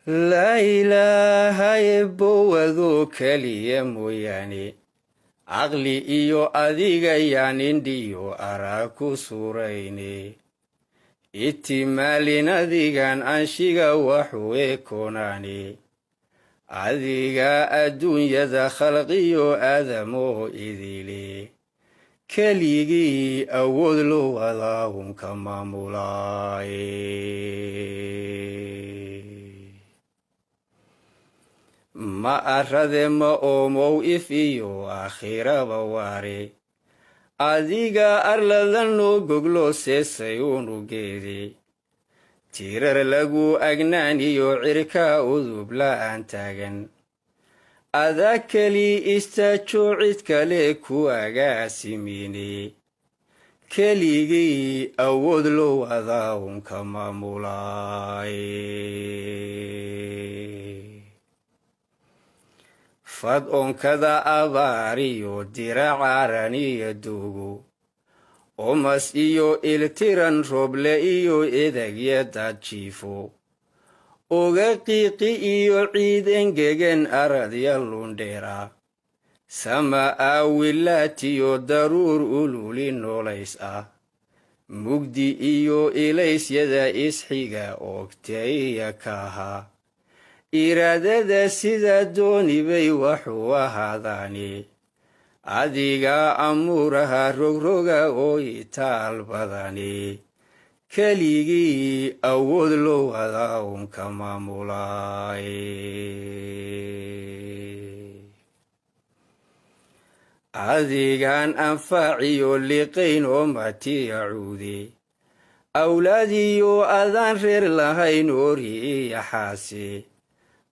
Laa ilaaha eebbowadoo keliya mooyaane, caqli iyo adiga yaan indhiyo arag ku suurayne. Itimaalin adigan anshiga waxu ekoonaane, adiga adduunyada khalqiyo aadamoo idile, keligii awood loo wadaa unka maamulaaye. Ma arade ma oomow if iyo aakhiraba waare, adiga arlada noo goglo seesay unugeede, tirar lagu agnaaniyo cirka udub la'aan taagan, adaa keli istaajo cid kale ku agaasimine, keligii awood loo wadaa unka maamulaaye. Fad onkada abaariyo diracaaraniyo duugu omas iyo iltiran rooble iyo edagya daad jiifo, uga qiiqi iyo ciid engegan aradya lundheera, sama aawilaatiyo daruur ululi noolays ah, mugdi iyo ilaysyada isxiga oogtaiya kaaha, iraadada sidaa doonibay waxu ahaadaani, adiga amuuraha rogroga oo itaal badani, keligii awood loo wadaa unka maamulaaye. Adigaan anfaaciyo liqayn oo matiya cuude, awlaadiyo adaan reer lahayn oori iyo xaase,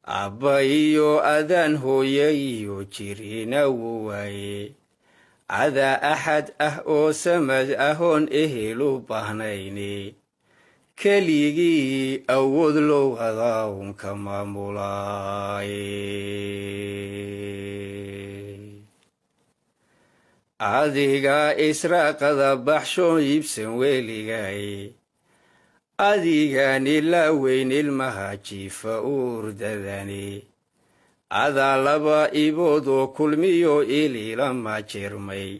abba iyo adaan hooye iyo jirina wuu waaye, adaa axad ah oo samad ahoon ehelu baahnayne, keligii awood loo wadaa unka maamulaaye. Adiga israaqada baxshoon iibsan weligaaye, adigaan ilaa weyn ilmaha jiifa uurdadane, adaa laba iboodoo kulmiyo ililama jirmay,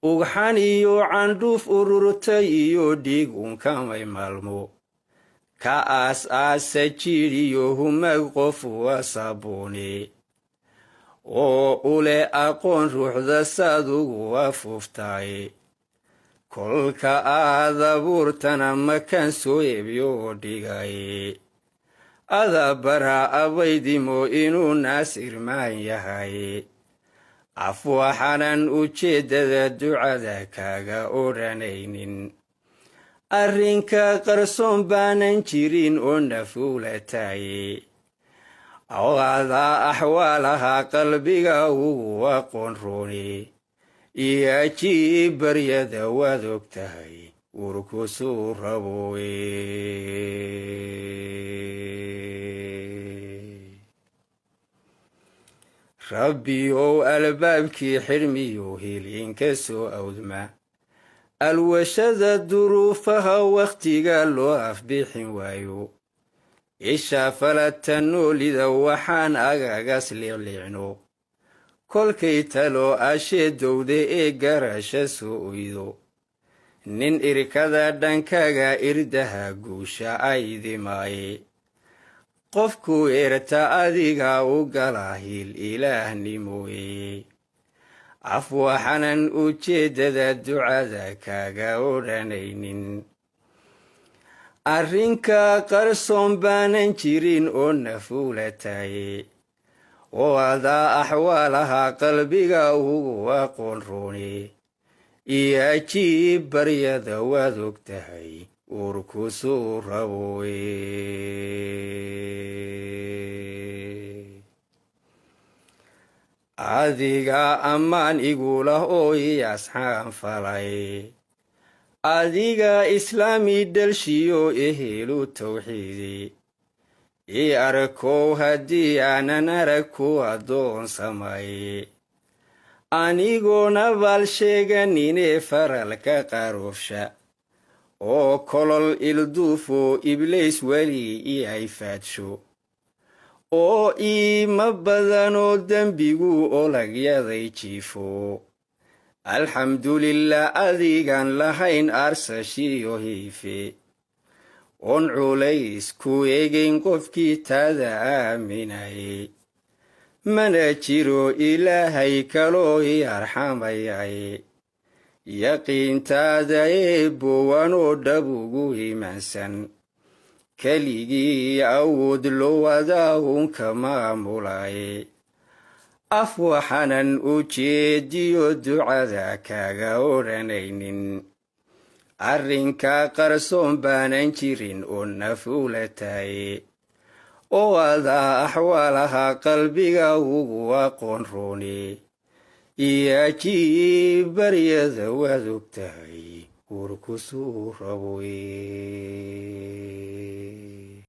ugxan iyo candhuuf ururtay iyo dhiig unkamay maalmo, ka aas aasa jiidh iyo humag qof uwa saabuune, oo u leh aqoon ruuxda saad ugu afuuftaaye, kolka aad abuurtana makaan soo ebyo dhigaye, adaa baraa abaydimo inuu naasir maan yahaye, af waxaanan ujeeddada ducada kaaga odhanaynin, arrinka qarsoon baanan jirin oo nafuulataaye, oo adaa axwaalaha qalbiga ugu aqoon roone, iyo ajiib baryada waad og tahay urkusuu rabooye. Rabbi ow albaabkii xidhmiyo hilinka soo awdma, alwashada duruufaha wakhtiga loo afbixin waayo, isha falata noolida waxaan agagas liicliicno, kolkay talo ashee dowda ee garasha soo oydo, nin irkada dhankaaga irdaha guusha aydimaaye, qofku erta adiga u gala hiil ilaahnimoye, af waxaanan ujeeddada ducada kaaga odhanaynin, arrinka qarsoon baanan jirin oo nafuulataaye, oo adaa axwaalaha qalbiga ugu aqoon roone, iyo ajiib baryada waad og tahay urkusuu rabooye. Adiga ammaan igulah oo ii asxaan falay, adiga islaami dhalshiyo ehelu tawxiidi, ii arkow haddii aanan arag ku addoonsamay, anigoona baal sheeganine faralka qaroofsha, oo kolol ilduufo iblays weli i ay faadsho, Oo iima badanoo dembigu olagyaday jiifo. Alxamdulilah, adigaan lahayn aarsashiyo hiife, oon culays ku eegayn qofkii taada aaminayay. Mana jiro Ilaahay kaloo i arxamayay. Yaqiintaada Eebbowanoo dhab ugu iimaansan, keligii awood loo wadaa uunka maamulay. Af waxaanan ujeediyo ducada kaaga odhanaynin, arrinkaa qarsoon baanan jirin oo nafuula tahay, oo adaa axwaalaha qalbiga ugu aqoon rooni. Iyo ajiib baryada, waad og tahay warku suu raboy.